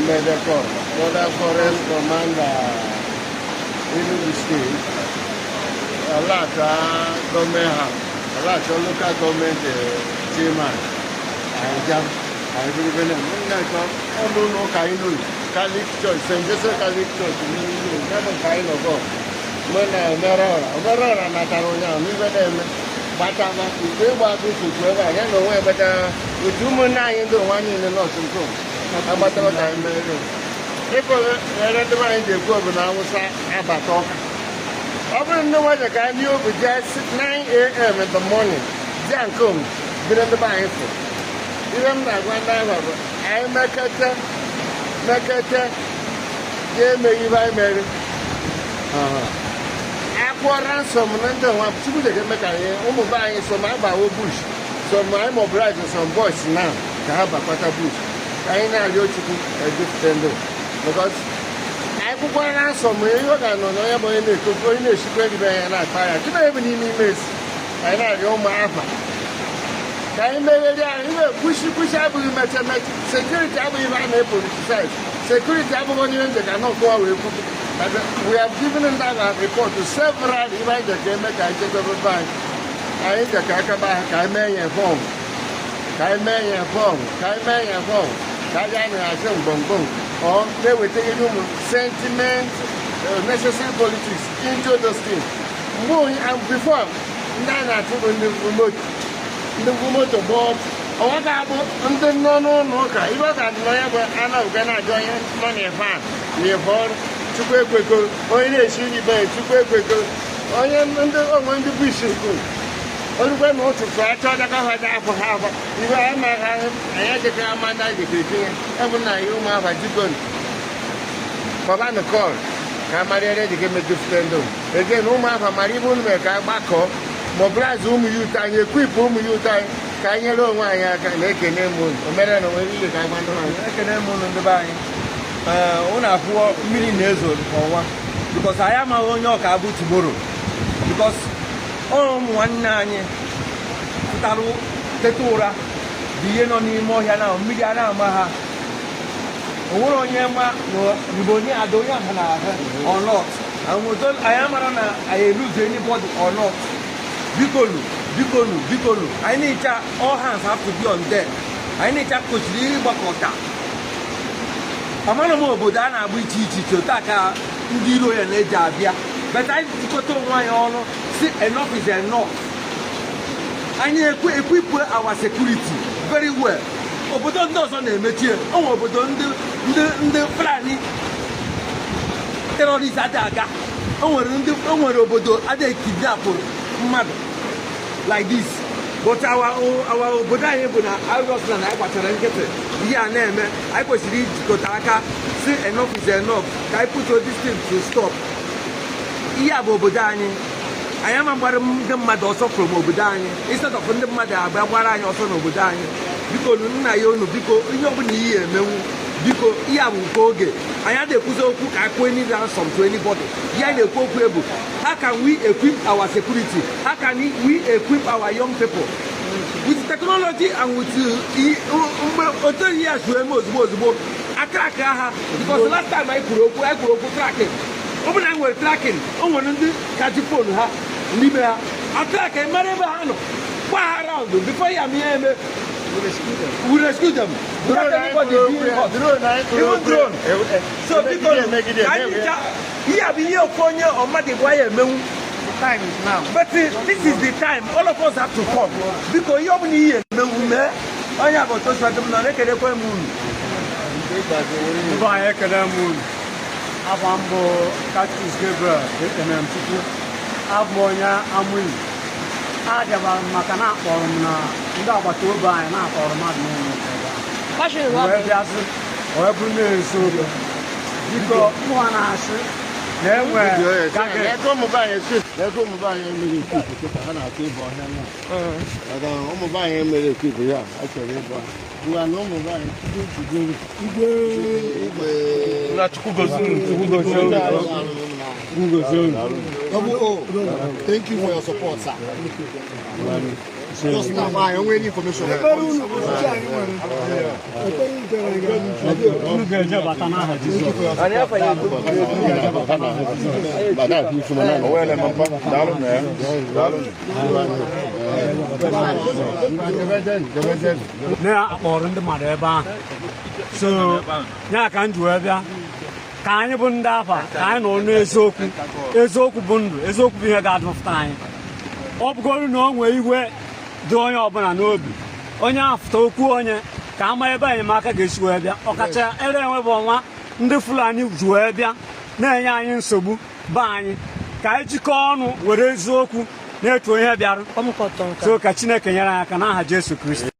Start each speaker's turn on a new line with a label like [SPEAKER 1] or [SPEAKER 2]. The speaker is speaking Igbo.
[SPEAKER 1] Emedekọ, Border Force Commander, Enugu State, Alata Government House, Alata Local Government Chairman, Àìjá, Àìbíríbẹ́lẹ̀, Nneka, ọdún ụlọ ụka anyị nọ, Catholic Church, St. Joseph Catholic Church n'Enugu, ebe nke anyị nọ gọ. Mụ na Omerọra, Omerọra natara ụnyaahụ n'ibe na-eme gbataba ite ịgba nsogbu ebe a, ya na onwe gbatara otu ụmụnne anyị ndị onwe anyị niile nọọsụ nko agbatara ka anyị mere ịfụrụ ere ndị be anyị ji ekwu bụ na Awụsa abata ọka. Ọ bụrụ ndị nwaje ka anyị obi jee 9 a.m. in the morning jee nkom bido ndị be anyị fụ. Ihe m na-agwa ndị ahụ bụ anyị mekete mekete jee emeghị ibe anyị mere akwụọ ransom na ndị nwa. Chukwu jeke eme ka anyị ụmụ be anyị some agbawo bush, some anyị mobilize some boys now ka ha bakwata bush, ka anyị na-arịọ Chukwu edufute ndụ, because anyị kwụkwara ransom, ihe ọ ga-anọ na onye bụ onye na-ekokwu, onye na-eshikwa eribe ya na-akpa ya tupu ebe n'ime ime esi. Anyị na-arịọ ụmụ afa ka anyị megheri ahụ ihe kwushi kwushi abụghị meche meche. Security abụghị ihe a na-e politicize. Security abụghị onye nje ka nọkụwa wee kwubu. But we have given them that report to several. Ibe anyị je ka eme ka anyị chekwebe be anyị, anyị je ka akaba ahụ, ka anyị mee ya form, ka anyị mee ya form, ka anyị mee ya form, ka anyị na-asị mgbọmgbọm ọ na-eweta ihe ụmụ sentiment, necessary politics into those things. Mgbe onye before ndị a na-achụ bụ ndị bụ moto, ndị bụ moto bụ ọwa ga-abụ ndị nọ n'ụlọ ụka. Ibe ọ ga-adị na onye bụ anọbụga na-ajụ onye nọ n'ife a n'ife ọrụ. Chukwu ekweko onye na-esi nri be, Chukwu ekweko onye ndị onwe ndị bụ isi nkụ olugbe na ụtụtụ achọ ọdaka ha dị afọ ha afọ ibe anyị ma ha anyị ejekọ ama ndị anyị jekọ etinye ebụ na ya. Ụmụ afa jikon kpọbanụ call ka a mara ere ejike mejupụta ndụ ege na ụmụ afa mara ibe unu mere ka a gbakọọ mobilize ụmụ youth anyị, equip ụmụ youth anyị ka anyị nyere onwe anyị aka. Na-ekene m unu o mere na onwere ihe ka anyị gwa ndị anyị.
[SPEAKER 2] Ekene m unu, ndị be anyị. Ee, unu afụọ mmiri na-ezo ọnwa, because anyị amaghị onye ọka abụ tomorrow, because ụmụ nwanne anyị pụtara teta ụra bụ ihe nọ n'ime ọhịa na mmiri a na-ama ha. O nwere onye ma na onye ada onye ahụ na-ahụ or not. Anyị amara na anyị lose anybody or not. Bikonu, bikonu, bikonu, anyị na-echa, all hands have to be on deck. Anyị na-echa kwesịrị ịgbakọta. Amara m obodo a na-agba iche iche iche otu a ka ndị iro ya na-eji abịa, but anyị jikọta onwe anyị ọnụ si enough is enough. Anyị equip our security very well. Obodo ndị ọzọ na-emechie onwe obodo ndị Fulani terrorist adịghị aga. O nwere ndị, o nwere obodo adịghị kidnap mmadụ like this, but our obodo anyị bụ na arụsị na anyị gbachara nkịtị ihe a na-eme. Anyị kwesịrị ijikọta aka si enough is enough, ka anyị put this thing to stop. Ihe a bụ obodo anyị. Anyị ama gbara ndị mmadụ ọsọ from obodo anyị instead of ndị mmadụ abịa gbara anyị ọsọ n'obodo anyị. Biko nu, nna ya unu, biko, ihe ọbụla ihe emenwu, biko, ihe a bụ nke oge anyị adịghị ekwuzi okwu ka akwụ any ransom to anybody. Ihe anyị na-ekwu okwu bụ, how can we equip our security? How can we equip our young people with technology and with mgbe otu ihe a si eme ozugbo ozugbo a track ha? Because last time anyị kwuru okwu, anyị kwuru okwu tracking. Ọ bụrụ na anyị nwere tracking, o nwere ndị ka ji phone ha n'ime ha a track mara ebe ha nọ, gba ha round before ya ama ihe eme. We rescue them without anybody being hurt. Even drone. So biko, ka anyị ihe a bụ ihe ofu onye ọmmadụ gwa ya emenwu.
[SPEAKER 3] Time is now.
[SPEAKER 2] But this is the time all of us have to come. Biko, ihe ọ bụla ihe emenwu mee onye agbata otu m nọ na-ekelekwe m unu.
[SPEAKER 4] Ndị anyị, ekele m unu. Afọ m bụ Catechist Gabriel Enemchukwu, abụ m onye Amụyi. Abịabara m maka na akpọrọ m na ndị agbata obi anyị na-akpọrọ mmadụ n'ụlọ ụka ebe ahụ. Wee bịazị wee bụrụ na-eziokwu. Biko, mụnwa na-asị na enwe target.
[SPEAKER 1] N'aka ụmụ be anyị si n'aka ụmụ be anyị emere equip kịta ha na-atụ ịbụ ọhịa na maka ụmụ be anyị emere equip ya a chọrọ ịbụ ha. Ngwa na ụmụ be anyị, Chukwu jidere igwe igwe.
[SPEAKER 2] Na Chukwu gozie unu, Chukwu gozie unu, Chukwu gozie unu.
[SPEAKER 5] Double O, thank you for your support, sir. Just now, my only information.
[SPEAKER 6] Ekpere unu bụ uche anyị nwere. Ekpere unu.
[SPEAKER 4] Unu ga-eje bata n'aha Jizọs. Na-akpọrọ ndị mmadụ ebe ahụ, so ya ka m ji wee bịa ka anyị bụ ndị afa, ka anyị nọ n'eziokwu. Eziokwu bụ ndụ, eziokwu bụ ihe ga-adụpụta anyị. Ọ bụgoro na o nwee iwe dị onye ọbụla n'obi, onye afụta okwu onye ka ama ebe enyemaka ga-esi wee bịa, ọkacha ere enwe bụ ọnwa ndị Fulani ji wee bịa na-enye anyị nsogbu be anyị, ka anyị jikọọ ọnụ were eziokwu na-etu ihe bịara. So ka Chineke nyere anyị aka n'aha Jesu Kristi.